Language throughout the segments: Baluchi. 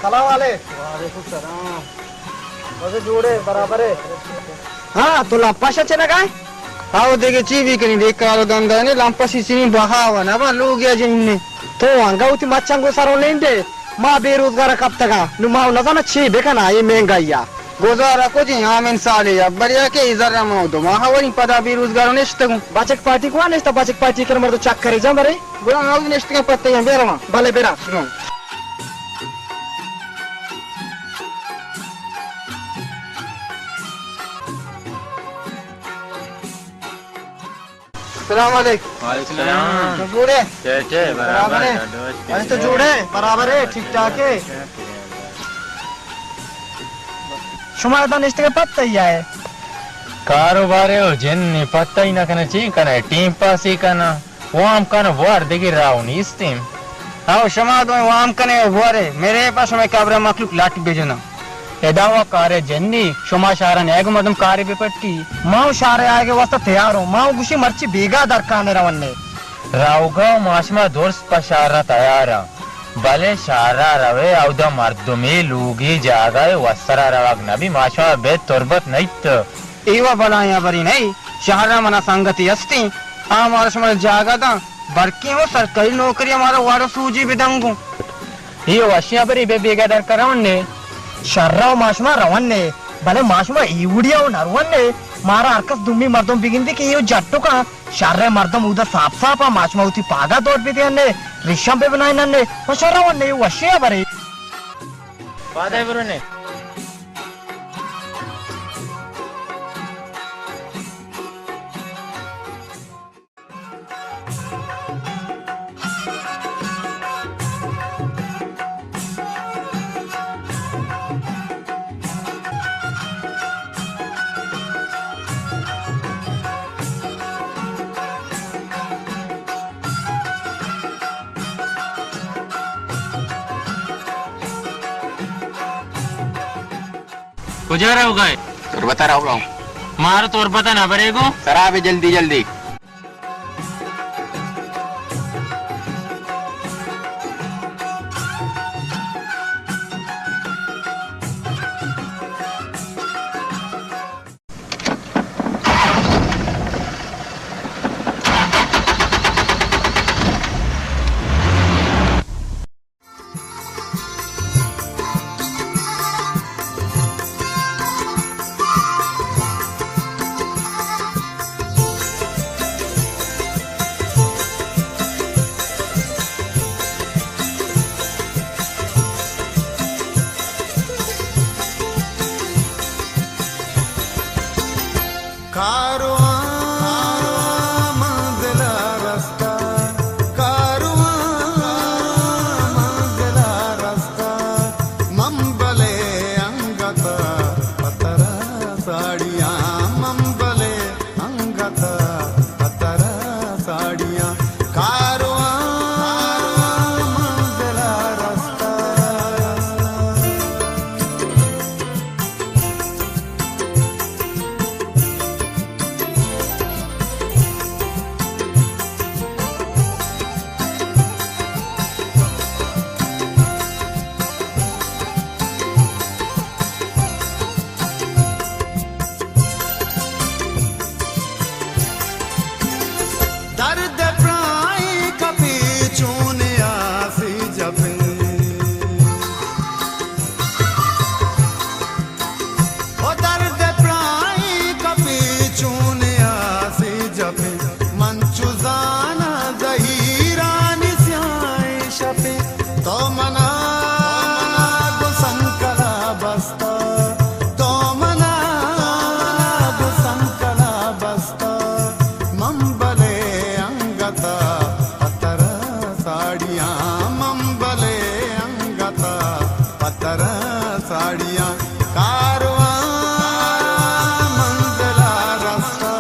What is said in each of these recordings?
سلام علیک۔ وعلیکم السلام۔ بس جوڑے، برابر ہے۔ ہاں، تو لمپش چنگا ہے؟ ہاں، وہ دیکھے چی بھی کنی، دیکھ کارو دندہ نے، لمپشی چینی بہاوا نہ با، لوگ یا جننے۔ تو انگا ہوتی مچنگو سرو لیندے، ما بے روزگار کپتگا، نو ما نزانا چی بکنا، یہ مہنگائی آ۔ گزارا کجیں آمن سالے یا، بریا کے ای ذرا ما دو ماہ وری پدا بے روزگار نشتگوں۔ بچک پارٹی کو نشتا، بچک پارٹی کر مردو چک کرے جا مرے۔ گڑا آؤ نشتگیں پتہ ہیں، بیا رواں۔ بلے، برا۔ السلام علیکم۔ وعلیکم السلام۔ تو جوڑے؟ چے، چے، برابر برابر ہے۔ ہے۔ ڈاڈو، اچھا تو جوڑے؟ برابر ہے، ٹھیک ٹھاک ہے۔ شما ادا نشتگے پتہ ہی آئے؟ کاروبارے ہو جن، پتہ ہی نہ کنے چی کنے، ٹیم پاسی کنا۔ وام کن، بوار دگہ راہ نیستیں۔ او شما دوئیں وام کنے و بورے، میرے پا شمئے قبر مخلوق لٹ بجنا۔ ادا و کارے جنی، شما شہر نیگ مردم کارے بپٹی۔ ما و شہر آئیگے واسطہ تیار ہوں، ما و گوشی مرچی بیگا درکانے روننے۔ راوگا ما شما درست پہ شہر تیار ہاں، بلے شہر روے اودا مردمی لوگی جاگہ وسرا روگ نبی، ما شما بے تربت نیت۔ اے و بلاہیں ہبرے نہ، شہر ء منا سنگتے ہستیں، آ مارا شمارا جاگہ داں، برکیں و سرکاری نوکری ء مارا وڑ و سوجے بدنگوں۔ اے وشیں ہبرے، بے بیگہ در کن رون نے۔ شر ء ما شما رون نے، بلے ما شما اے وڑیا و نہ رون نے۔ مارا ہر کس دومی مردم بگندی کہ اے و جٹکاں، شر ء مردم اودا ساپ ساپ ء، ما شما وتی پاگا دور بدیان نے، ریشاں بہ بنائینن نے، ما شما رون نے، اے وشیں ہبرے۔ پادے برو نے۔ کجا روگا ئے؟ تربت ء روگا اوں۔ مارا تربت ء نہ برے گوں؟ سرا بے جلدی جلدی۔ کاروان منزل ء رستہ، کاروان منزل ء رستہ، من بلے انگت ء پتر ء ساڑیاں، من بلے انگت ء پتر ء ساڑیاں، کاروان منزل ء رستہ۔ درد پرائی کپی چون آسی جپیں۔ او درد پرائی کپی چون آسی جپیں۔ من چو زاناں زہیرانی سیاہیں شپے، تو منا گوں سنکلا بستہ، تو منا گوں سنکلا بستہ، من بلے انگتا پتر ساڑیاں، من بلے انگتا پتر ساڑیاں۔ کاروان منزل ء رستہ۔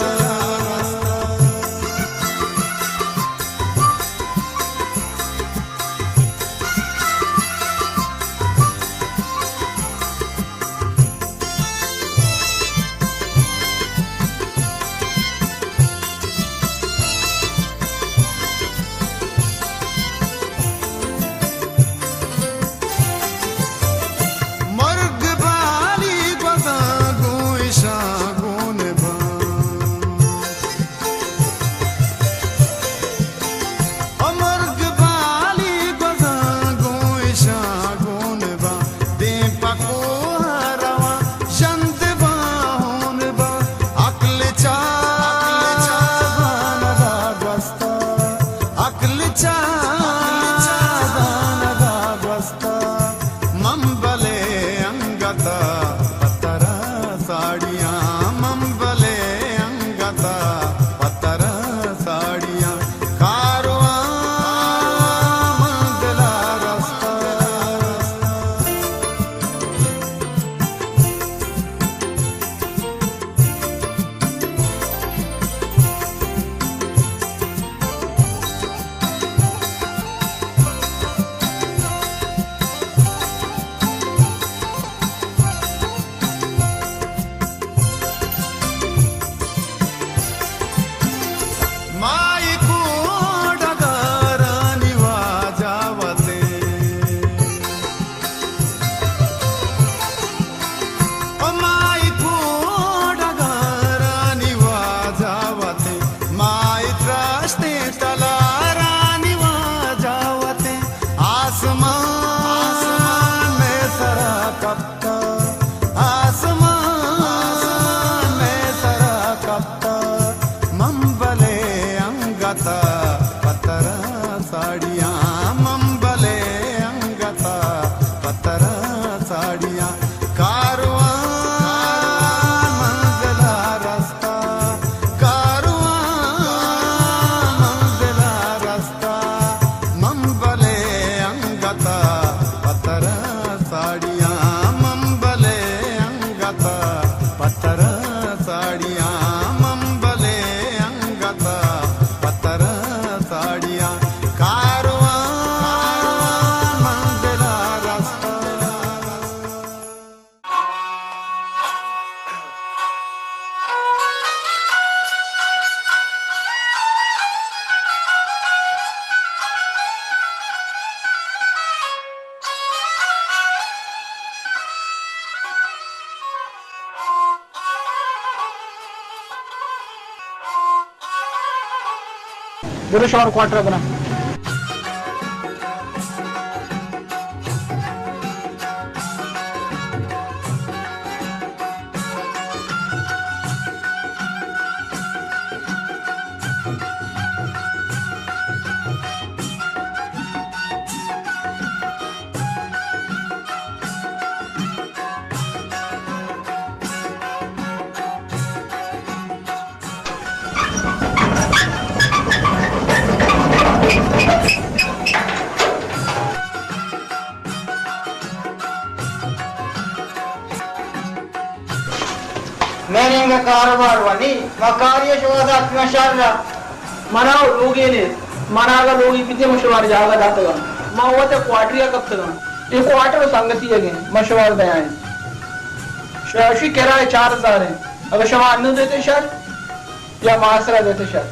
تلارانی واجہ وتیں آسمان مئے سرا کپتا، آسمان مئے سرا کپتا، من بلے انگتا پترا ساڑیاں، من بلے انگتا پترا ساڑیاں۔ کاروان منزل ءَ رستا، کاروان منزل ءَ رستا، من بلے انگتا پترا ساڑیاں، من بلے انگتا پترا ساڑیاں، من بلے انگتا پترا ساڑیاں۔ کاروان منزل ءَ رستا۔ برو شمار کوارٹر بنا۔ مئے نیمگا کاروبار وانی، ما کاری شوہاز اتکگاں شہر را۔ منا لوگے نیست، منا اگاں لوگے بیتیں من شمارا جاگہ داتگاں۔ ما وت کوارٹریا کپتگاں۔ اے کوارٹر و سنگتی اگیں، من شمارا دیائیں۔ شوہازی کرایہ چار ہزار ہیں، اگاں شما انوں دیتے شر یا ماہ سرا دیتے شر۔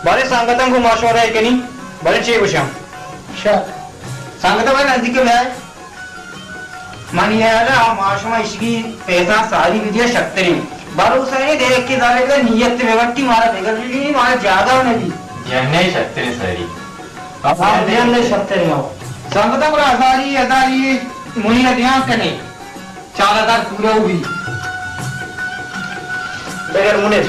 بارے سنگتاں گوں مشورہ کنی، بارے چے گوشاں؟ شر۔ سنگتاں بارے نزدیک بیائے۔ منی ہیالا ما شما اشگی پیسہ ساری بدیا شرتریں۔ بھروسہ ہے دیکھ کے دارے کا نیت بگٹی مارا بگٹی مارا جاگہ نہ دی۔ جننے شرتریں ساری۔ ہاں، جننے شرتریں ہو۔ سنگتاں گڑا ہزاری، ہزاری منی دیاں کنے۔ چار ہزار پورا ہوئی۔ بغیر منیر۔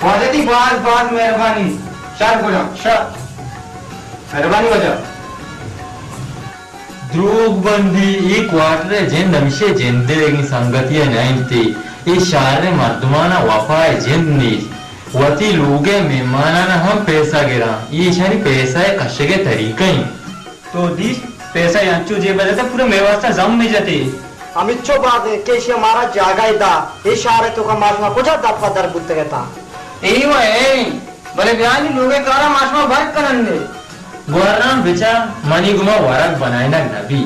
واجہ تئی باز باز مہربانی۔ شر گڑا۔ شر۔ مہربانی واجہ۔ دروگ بندی، اے کوارٹر ءِ جند ہمیشی جندے دگیں سنگتی ءَ نہ انت، اے شہر ءِ مردمان ءَ وفا ءِ جند نیست، وتی لوگ ءِ مہمانان ءَ ہم پیسہ گراں، اے ایشانی پیسہ ءِ کشگ ءِ طریقہ انت۔ تو دیست، پیسہ انچو جیب ءَ داتہ پورا مئے واسطہ زم جتے۔ ہمینچو باز انت کہ ایشی ءَ مارا جاگہ ءَ دا، اے شہر ءِ توکا ما شما کجا دپ ءَ در بوتگ اتاں؟ اے و اے، بلے بیا نی لوگ ءِ کاراں ما شما بر کنن دے۔ گوہرام بچار، منی گما ورگ بنائینگ نہ بی۔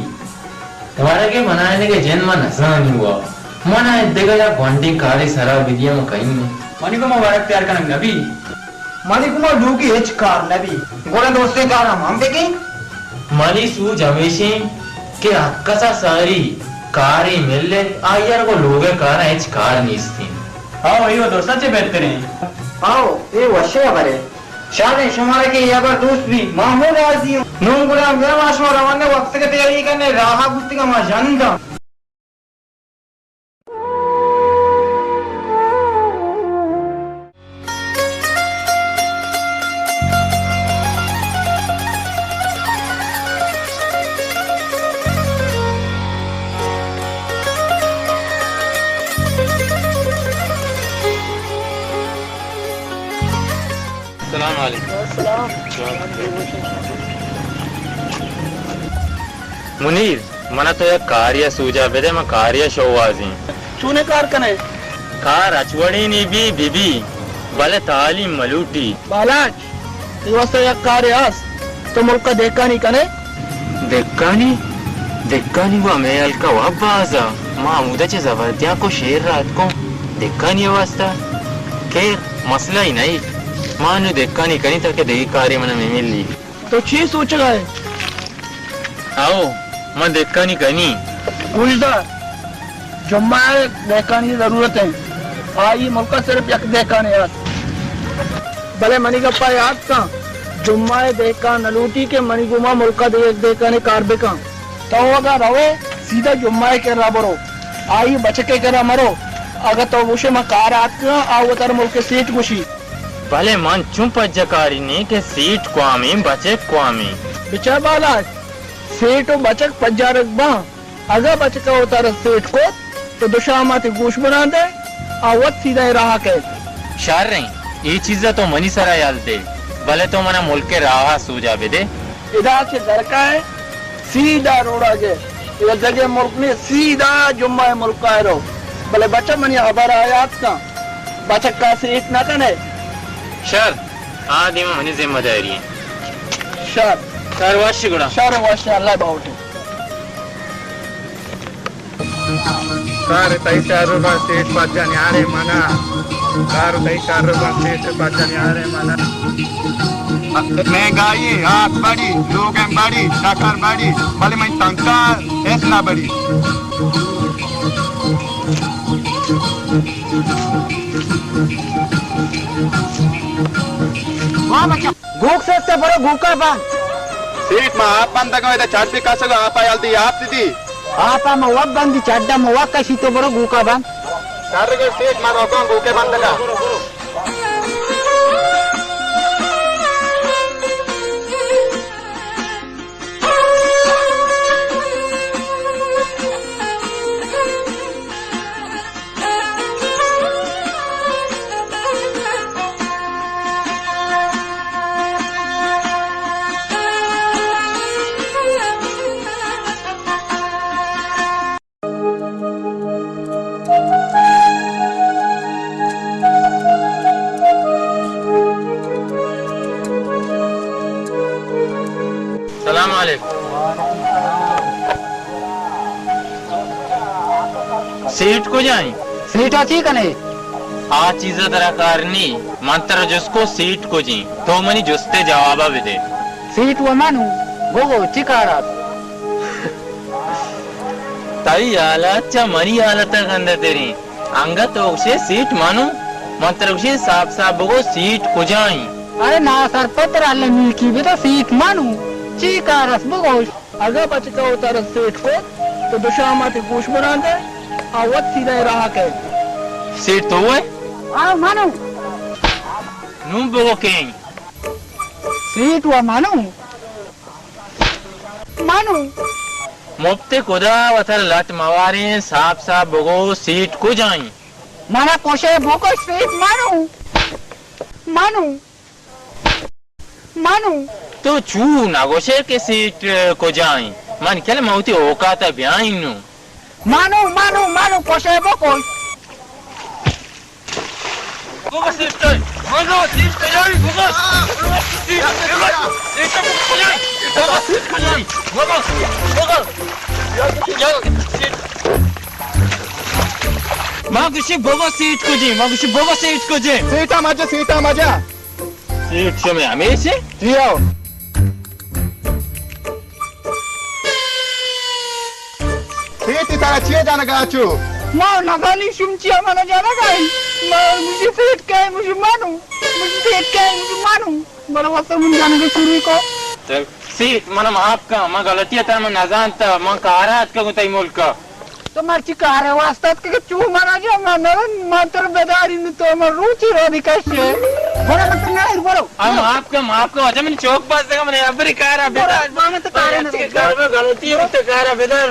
ورگ ءِ بنائینگ ءِ جند من نزانی وا۔ من ءَ دگہ یک گونڈیں کارے سرا بدیاں من کئیں۔ منی گما ورگ تیار کنگ نہ بی۔ منی گما لوگی ہچ کار نہ بی۔ گڑا درستیں کار ہم ہم بکیں۔ منی سوج ہمیش انت کہ ہر کس ءَ ساری کارے مل ایت، آئی ءَ را گوں لوگ ءِ کاراں ہچ کار نیست انت۔ ہاؤ، اے و درستاں چہ بہتریں۔ ہاؤ، اے وشیں ہبرے۔ شادیں، شمارا کہ اے ہبر دوست بی، ما ہوں راضی اوں۔ نوں گڑا بیا ما شما روان ایں، وپسگ ءِ تیاری کنیں، راہ ءَ بوتگاں ما ژنداں۔ السلام علیکم۔ السلام۔ منیر، منا تو یک کارے ءِ سوجا بدے، من کارے ءَ شوہازیں۔ چونیں کار کنئے؟ کار ہچ وڑیں نی بی، بہ بی، بلے تعلیم ملوٹی۔ بالاچ، تئی واسطہ یک کارے ہست، تو ملک ءَ دہکانی کنئے؟ دہکانی؟ دھکانی گوں ہمے ہلک ءَ وت باز ءَ، ما ہمودا چہ زبردیاں کو شیر رات کن دھکانی ءِ واستہ۔ خیر، مسئلہ ہی نہیں، ما نوں دھکانی کنی تاکہ دگہ کارے من ءَ مہ ملی۔ تو چے سوچگ ءَ ئے؟ ہئو، من دھکانی کنی۔ گوشدار، جمعہ ءَ دھکانی ضرورت اِنت۔ آئی ملک ءَ صرف یک دھکانے است۔ بلے منی گپ ءَ یات کن، جمعہ ءَ دھکان نہ لوٹی کہ منی گوما ملک ءَ دگہ یک دھکانے کار بکن۔ تو اگاں روئے، سیدھا جمعہ ءِ کرا برو، آئی بچک ءِ کرا مرو۔ اگاں تو گوشے من کار ءَ آتکگاں، آ وتارا ملک ءِ سیٹھ گوشی۔ بلے من چون پجکارینیں کہ سیٹھ کوامیں، بچک کوامیں؟ بچار بالاچ، سیٹھ ءُ بچک پجارگ باں۔ اگاں بچک ءَ وتارا سیٹھ کت تو دو شاماتے گوش بنان دئے، آ وت سیدھا اے راہ ءَ کئیت۔ شریں، اے چیز ءَ تو منی سرا یل دے، بلے تو منا ملک ءِ راہ ءَ سوجا بدے۔ ادا چہ در کائے، سیدھا روڈ ءَ گر، اے دگہ ملک نے، سیدھا جمعہ ءِ ملک ءَ رو۔ بلے بچہ، منی ہبر ءَ یات کن، بچک ءَ سیٹھ نہ کن ئے۔ شر، آ دیما منی ذمہ داری اِنت۔ شر۔ شر وش گڑا۔ شر وش، اللہ باہوٹ۔ کار تئی شر بنت، سیٹھ پجا نیارے منا۔ کار تئی شر بنت، سیٹھ پجا نیارے منا۔ مہنگائی، آس بڑی، لوگن بڑی، شکر بڑی، بلے منی تنخواہ ہچ نہ بڑی۔ واہ بچا۔ گوک سستے، برو گوکا بند۔ سیٹھ، ما آپ بندگاں، ادا چڈ بی کسگ، آپ ءَ یل دی، آپ دی۔ آپ ءَ ما وت بندی، چڈ ءَ ما وت کشی، تو برو گوکا بند۔ شر گڑا سیٹھ، ما روگاں گوکے بندگا۔ سلام علیکم۔ سیٹھ کجا ایں؟ سیٹھ ءَ چی کنے؟ آ چیز ءَ ترا کار نی۔ من ترا جست کو سیٹھ کجیں؟ تو منی جست ءِ جواب ءَ بدے۔ سیٹھ وَ من اوں۔ بگو، چی کار ات؟ تئی حالت چہ منی حالت ءَ گندہ تریں۔ انگت تو گوشے سیٹھ من اوں، من ترا گوشیں ساپ ساپ بگو سیٹھ کجا ایں؟ ارے ناسرپد، ترا اللہ نیکی بدہ، سیٹھ من اوں۔ چی کار است بگوش؟ اگاں بچک ءَ وتارا سیٹھ کت تو دو شاماتے گوش بنان دئے، آ وت سیدھا اے راہ ءَ کئیت۔ سیٹھ تو ئے؟ آ من اوں۔ نوں بگو کئے ایں؟ سیٹھ وَ من اوں۔ من اوں۔ مپت خدا وتارا لٹ مواریں، ساپ ساپ بگو سیٹھ کجا ایں؟ منا کشے بکش، سیٹھ من اوں۔ من اوں۔ من اوں۔ تو چو نہ گوشے کہ سیٹھ کجا ایں؟ من کل من وتی اوقات ءَ بیاں نوں۔ من اوں، من اوں، من اوں، کشے بکش۔ بگو سیٹھ کجا ایں؟ بگو سیٹھ کجا ایں؟ بگو۔ سیٹھ کجا ایں؟ بگو سیٹھ کجا ایں؟ بگو۔ بگو۔ ما گوشی بگو سیٹھ کجیں، ما گوشی بگو سیٹھ کجیں۔ سیٹھ ءَ مجا، سیٹھ ءَ مجا۔ سیٹھ شمے ہمیش ایں؟ جی ہو۔ سیٹھ ترا چیے جنگ ءَ چو؟ ما نزانی شم چیا منا جنگ ءَ ایں۔ ما مجھے سیٹھ کئے، مجھے مانو۔ مجھے سیٹھ کئے، مجھے مانو۔ بلے واسطہ من جنگ شروع کو۔ سیٹھ، من معاف کن، من غلطی ءَ ترا من نزانت، من کار ءَ اتکگوں تئی ملک ءَ۔ تو مرچی کار ءِ واسطہ اتکگ ئے، چو منا جو، من نہ، من ترا بداری نہ، تو من روچی رودی کشے۔ برو من ترا نہ، برو۔ آ، معاف کن، معاف کن، واجہ منی چوک بستگ، من ابری کار ءَ بدار۔ برو، من تو کار ءَ نہ، کار ءَ غلطی ءَ تو کار ءَ بدار۔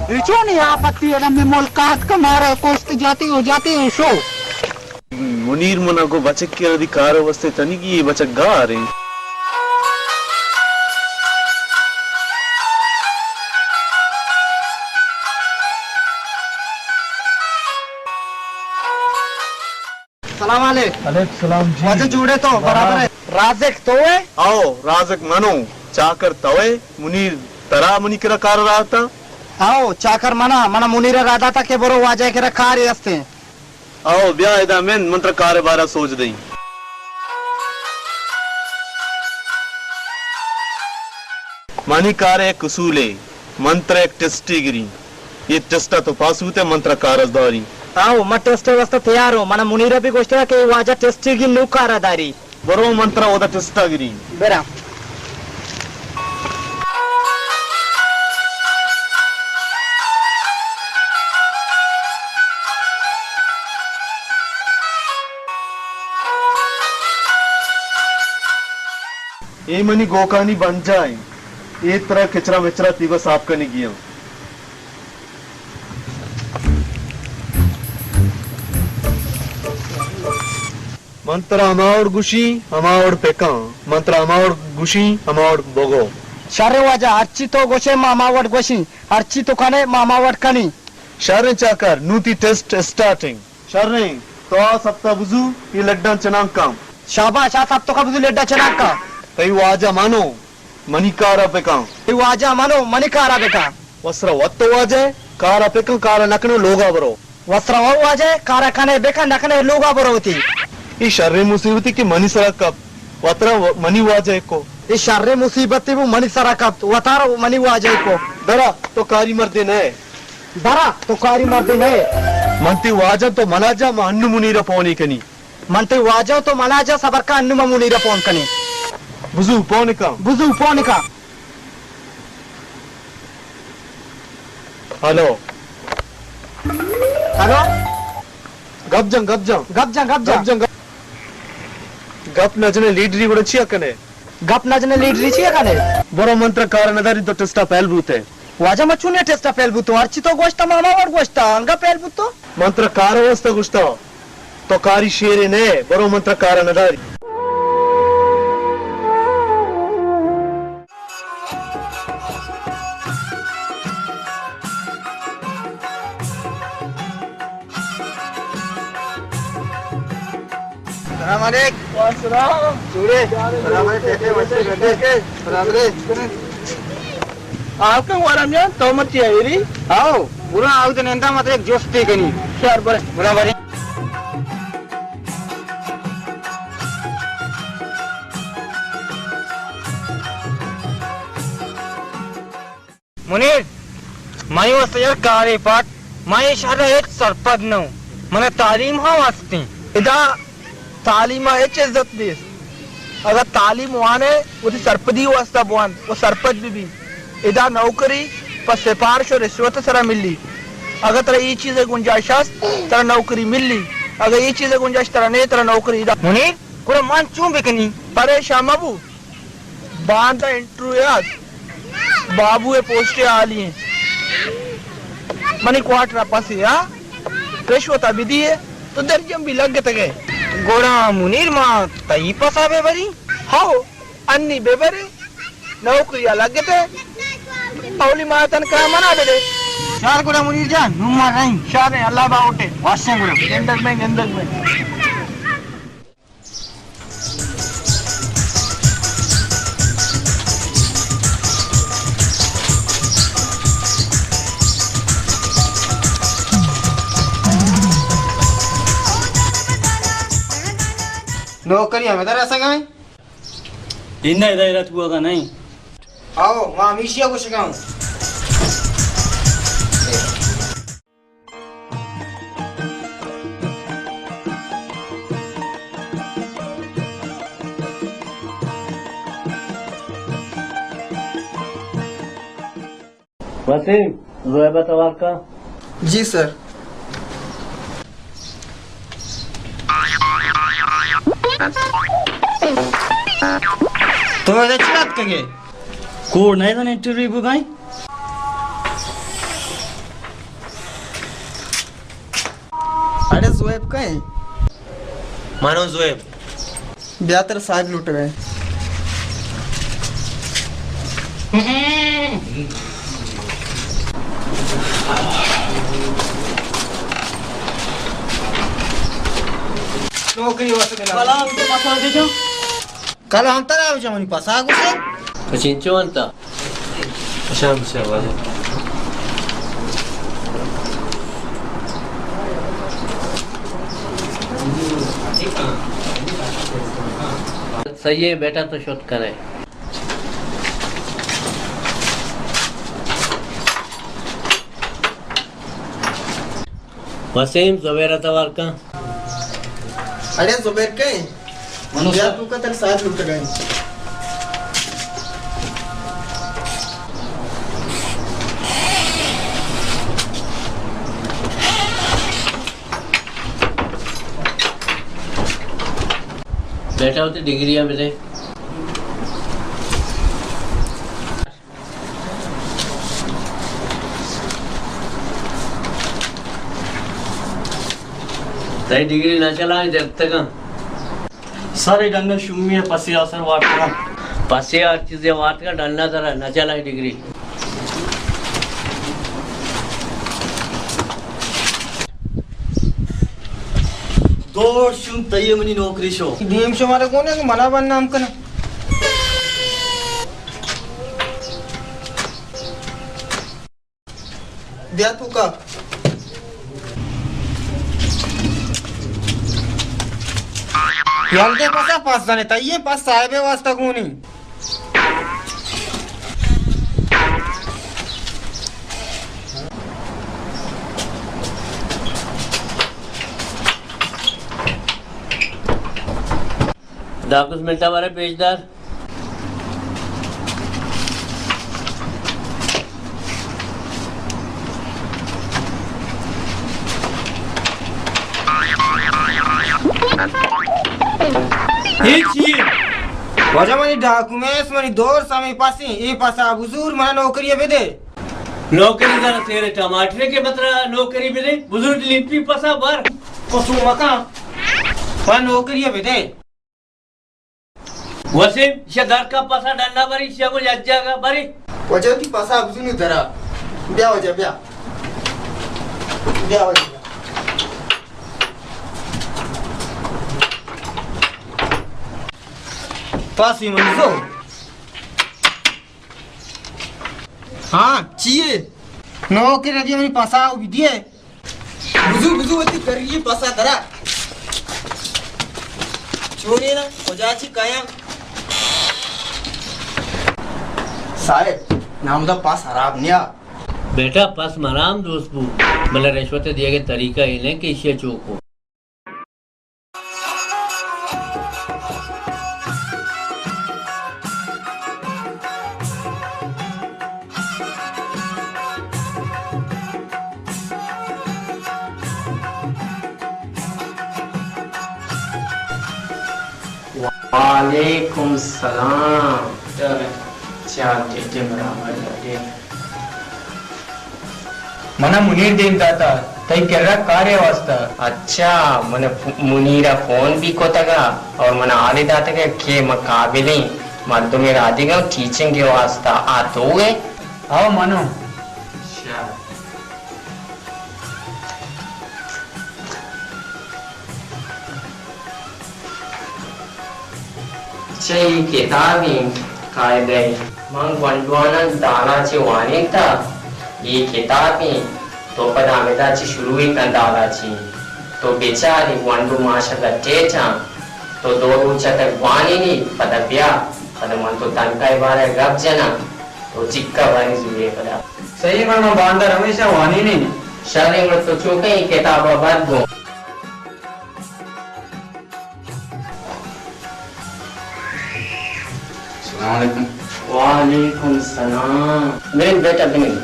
اے چونیں آپتے؟ ادا مئے ملک ءَ اتک، مارا کشت، جاتی و جاتی و شو۔ منیر، منا گوں بچکے ءَ وتی کار ءِ واسطہ تنیگی، اے بچک گار ایں۔ سلام السلام علیکم۔ وعلیکم السلام جی۔ واجہ جوڑے تو برابر ہے۔ رازق تو ہے؟ آؤ، رازق منو۔ چاکر تو ہے؟ منیر ترا منی کرا کار رہتا؟ آؤ، چاکر منا، منا منیر را داتا کہ برو واجہ کرا کار ہستے۔ آؤ، بیا ادا من، من ترا کار بارا سوچ دئی۔ منی کار ایک اصول ہے، من ترا ایک ٹیسٹے گری۔ یہ ٹیسٹا تو پاس ہوتے، من ترا کارز داری۔ آؤ، من ٹیسٹ واسطہ تیار ہوں۔ منا منیرہ بھی گوشتا کہ واجہ ٹیسٹے گی نو کارا داری۔ برو من ترا اودا ٹیسٹا گری۔ برا۔ اے منی گوکانی بنجا ہیں۔ اے ترا کچرا مچرا تیبا صاف کنگی ہیں۔ من ترا ہما وڑ گوشی، ہما وڑ پکاں۔ من ترا ہما وڑ گوشی، ہما وڑ بگو۔ شر واجہ، ہرچی تو گوشے ما ہما وڑ گوشی، ہرچی تو کنے ما ہما وڑ کنی۔ شر چاکر، نو تی ٹیسٹ اسٹارٹنگ۔ شریں، تو آ سپتا بزو، یہ لڈاں چنان کن۔ شاباش، آ سپتو کا بزو لڈاں چنان کن۔ تئی واجہ منو، منی کارا بکن۔ تئی واجہ منو، منی کارا بکن۔ وسرا وت تو واجہ، کارا بکن، کارا نکنے لوگا برو۔ وسرا و واجہ، کارا کنے بکن، نکنے لوگا برو تی۔ یہ شریں مصیبتی کہ منی سرا کپت، وترا و-، منی واجہ کو۔ یہ شریں مصیبتی بو منی سرا کپت، وتارا منی واجہ کو۔ درا، تو کاری مردے نئے۔ درا، تو کاری مردے نئے۔ من تی واجہ تو منا جا، ما انو منیرا پونے کنی۔ من تی واجہ تو منا جا، صبر کا انو ما منیرا پون کنی۔ بزو پون کا۔ بزو پون کا۔ ہلو۔ ہلو۔ گپ جن، گپ جن۔ گپ جن، گپ جن۔ گپ جن، گپ۔ گپ نہ جنے لیڈری گڑا چیا کنے؟ گپ نہ جنے لیڈری چیا کنے؟ برو من ترا کار نداری تو ٹیسٹا فیل بوتے۔ واجہ ما چونیا ٹیسٹا فیل بوتو، ہرچی تو گوشتا ما ہما وڑ گوشتا، انگا فیل بوتو۔ من ترا کار واسطہ گوشتا، تو کاری شیرے نئے، برو من ترا کار نداری۔ سلام علیک۔ وعلیکم السلام۔ چوڑے؟ برابر ہے، ٹھیک ہے، ویسے گھر دے۔ برابر ہے۔ آؤ کن وارا میان، تو مرچی آئیری؟ آؤ، برا آؤ تو نندا مت ایک جوستے کنی۔ شر برے۔ برابر ہے۔ منیر، منی واسطہ یار کارے پٹ، من اے شہر ءَ ہچ سرپد نہ اوں۔ من ءَ تعلیم ہم ہستیں۔ ادا تعلیم ءَ ہچ عزت نیست۔ اگر تعلیم وانے، وتی سرپدی واسطہ بوان، و سرپد بہ بی۔ ادا نوکری پہ سفارش و رشوت سرا ملی۔ اگر ترا اے چیز ءِ گنجائش است، ترا نوکری ملی۔ اگر اے چیز ءِ گنجائش ترا نے، ترا نوکری ادا۔ منیر، گڑا من چون بکنی؟ پریشان مبو۔ باندا انٹرویو ات، بابو ءِ پوسٹ ءِ حالی ایں۔ منی کوارٹر ءَ پسے ءَ رشوت ءَ بدیے تو درجم بھی لگتگے۔ گڑا منیر، ما تئی پسا بہ بری؟ ہو، انی بہ برے، نوکری ءَ لگتے، اولی ماہ تنخواہ منا بدے۔ شر گڑا منیر جان، نوں ما رئیں۔ شر ایں، اللہ باہوٹے۔ واشیں گڑا۔ گندگ بیں، گندگ بیں۔ نوکری ہمیں در رسگائیں؟ انہ ادا رت بوگا نہیں۔ آؤ، ما ہمیشی گوشگاؤں۔ وسیم، زویبہ توار کا۔ جی سر۔ تو ادا چی بات کگے؟ کوڑ نہیں زن انٹرویو بگائیں۔ اڑے زویب کئے؟ منو زویب۔ بیا ترا صاحب لوٹگئے۔ نوکری واسطے دلا۔ کلام تے پسا دے جو۔ کلام ترا بچا منی پسا گوشے۔ تو چنچو انتا؟ شام سے واجہ۔ صحیح ہے بیٹا، تو شوت کرے۔ وسیم، زبیر ءَ توار کن۔ اڑے زبیر کئے؟ منو بیا سر۔ تو کا تر ساتھ لوٹگا۔ بیٹا، وتی ڈگری ءَ بدے۔ تئی ڈگری نہ چلائیں، درتگاں۔ سر، اے ڈنّ ءَ شومی ءَ پسے آسر وارتگاں۔ پسے ہر چیزے وارتگاں، ڈنّ ءَ ترا نہ چلائیں ڈگری۔ دور شوم، تئی منی نوکری شو۔ دیم شمارا کون ہے کہ منا بدنام کنا؟ بیا تو کا۔ یلدے پسا پس زنے، تئی پس صاحب واسطہ گونی۔ داکس منٹا بارے پیش دار۔ اے چی اے؟ واجہ منی ڈاکومنٹس، منی دور سمے پسیں، اے پسا بزور منا نوکری بدے۔ نوکری زر سیر ٹماٹر کے مطلب نوکری بدے، بزور لیپی پسا بر۔ قصور مکان۔ منا نوکری بدے۔ وسیم، ایشا در کن پسا ڈنّ ءَ بری، ایشا گوں یک جاگہ بری۔ واجہ وتی پسا بزونی درا۔ بیا واجہ، بیا۔ بیا واجہ، بیا۔ پاسی منی زو۔ ہاں، چی اے؟ نوکری ندی منی پسا بدیے۔ بزو، بزو، وتی کری پسا درا۔ چونی نا، کجا چی کایاں؟ صاحب، نامدا پس حراب نیا۔ بیٹا، پس مرام دوست بو، بلے رشوت دیگے طریقہ اے نہ کہ ایشی چوکو۔ وعلیکم السلام۔ چار ٹیٹے برابر لگے۔ منا منیر دیم داتا، تئی کرا کارے واسطہ۔ اچھا، من ف-، منیر ءَ فون بھی کتگا اور منا حال داتگا کہ من قابلیں مردمے را دیگا ٹیچنگ واسطہ۔ آ تو ہے؟ او منو۔ اچھا۔ چہ اے کتابیں قاعدہ ءَ من گونڈواناں دالا چہ وانینتہ، اے کتابیں تو پدا ہمدا چہ شروع کن دالا چہ۔ تو بچار اے گونڈو ماشا گٹیٹاں، تو دو روچ تک وانینی، پدا بیا، پدا من تو تنخواہ بارہ گپ جناں، تو چکا باری زورے پدا۔ صحیح، من، من باندر ہمیشہ وانینی۔ شریں، گڑا تو چوکیں اے کتاب ءَ بر گوں۔ السلام علیکم۔ وعلیکم السلام۔ بنند بیٹا، بنند۔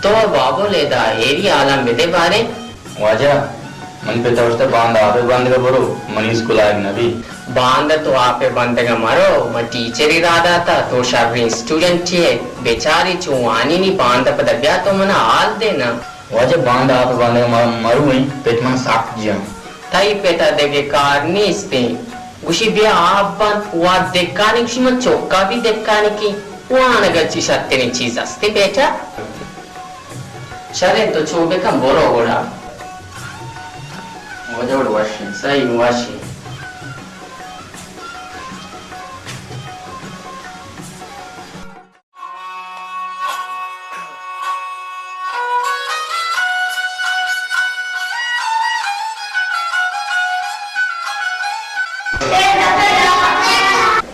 تو بابل ادا ایری حالاں بدے بارے۔ واجہ، منی پت ءَ گوشتہ باندا آپ ءَ بندگ ءَ برو، منی اسکول آیگ نہ بی۔ باندا تو آپ ءَ بندگ ءَ مرو، من ٹیچری را داتا، تو شریں اسٹوڈنٹے ئے، بچاری چو وانینی، باندا پدا بیا تو منا حال دے نا۔ واجہ، باندا آپ ءَ بندگ ءَ م-، مرو ایں، پت من سک جیاں۔ تئی پت ءَ دگہ کار نیست ایں۔ گوشی بیا آپ بند، وت دکانی، گوشی من چکا بھی دکانی کی، وانگ ءَ چی شرتریں چیز است ایں بیٹا؟ شریں، تو چو بکن، برو گڑا۔ واجہ وڑ وش انت، سہی وش انت۔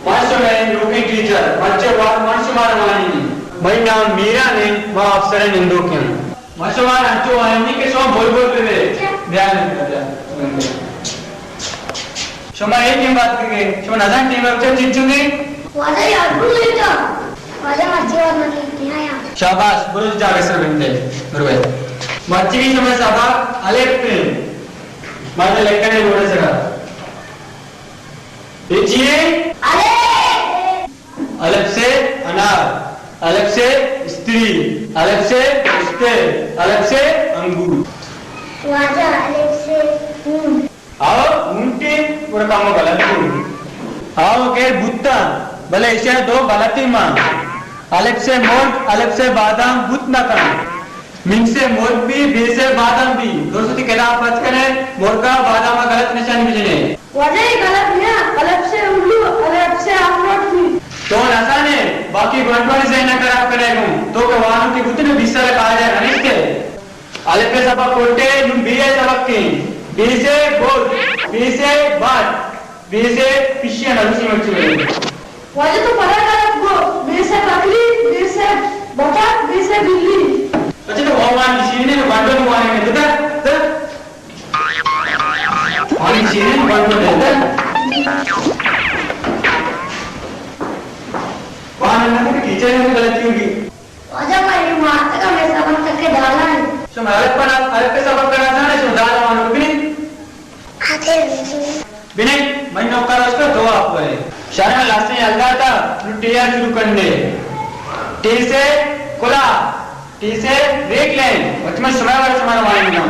من شمئے نوکیں ٹیچر، مرچی وار من شمارا وانینی۔ منی نام میران انت، ما افسر ءِ نندوک آں۔ ما شمارا انچو وانینی کہ شما بلبل بہ بئے۔ بیا نندوک، بیا۔ شما اے ٹیم بات کہ شما نزان ٹیم ءَ چنچو گے؟ واجہ یار، برو ایتا۔ واجہ مرچی وار من نیایاں۔ شاباش، برو جاگہ سر بنتے، برو۔ مرچی شمئے سبق الف انت۔ مارا لکھنے بورڈ ءِ سرا۔ اے چی انت؟ الف۔ الف سے انار، الف سے استری، الف سے پستے، الف سے انگور۔ واجہ، الف سے اونٹ۔ آؤ، اونٹے گڑا کمو غلط بوت۔ آؤ، خیر بوتاں، بلے ایشی ءَ دو غلطی مان۔ الف سے مرغ، الف سے بادام بوت نہ کنت۔ میم سے مرغ بی، بے سے بادام بی۔ درست وتی کتاب پچ کنے، مرغ ءَ بادام ءَ غلط نشانی بجنے۔ واجہ، اے غلط نیا، الف سے الو، الف سے اخروٹ بی۔ تو نزانے، باقی گونڈوانی ذہن ءَ خراب کنے گوں۔ تو کہ وانوکے بوتنے، بیست سال ءَ کاجا ننشتے۔ الف ءِ سبق کٹے، نوں بے ءِ سبق ایں۔ بے سے برز، بے سے بٹ، بے سے پشی ءَ نہ گوشی مرچی بلے۔ واجہ تو پدا غلط گو، بے سے بکری، بے سے بتک، بے سے بلی۔ اچھا تو وان شیرین ءَ بنڈو وان میں دتا، تا؟ وان شیرین بنڈو دتا۔ وان نہ کہ ٹیچر نے غلطی ہوگی۔ واجہ، ما اے مارتگ ءَ مئے سبق تک ءَ دالا انت۔ شما الف پنا، الف ءِ سبق کنا زانے، شما دالا وانو بنے۔ بنے، من نوکر اس کو دو آپ ورے۔ شانا لاسے یلدا تا، نو ٹی آ شروع کرنے۔ ٹی سے کلا، ٹی سے ریک لین، وچ من شما ور شما وانیناں۔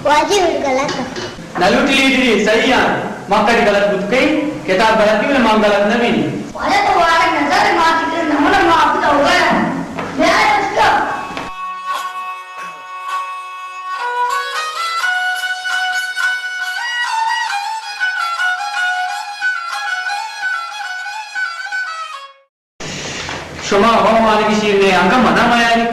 واجہ وڑ غلط۔ نہ لوٹی لیڈری، صحیح آں۔ ما کدی غلط بوت کئی؟ کتاب غلط بی، بلے من غلط نہ بی۔ واجہ تو وارگ نظر ما فکر نہ ہونا، ما ابو تو ہوگا۔ بیا اس کو۔ شما ہو مالکی شیر نے، انگا منا میاری۔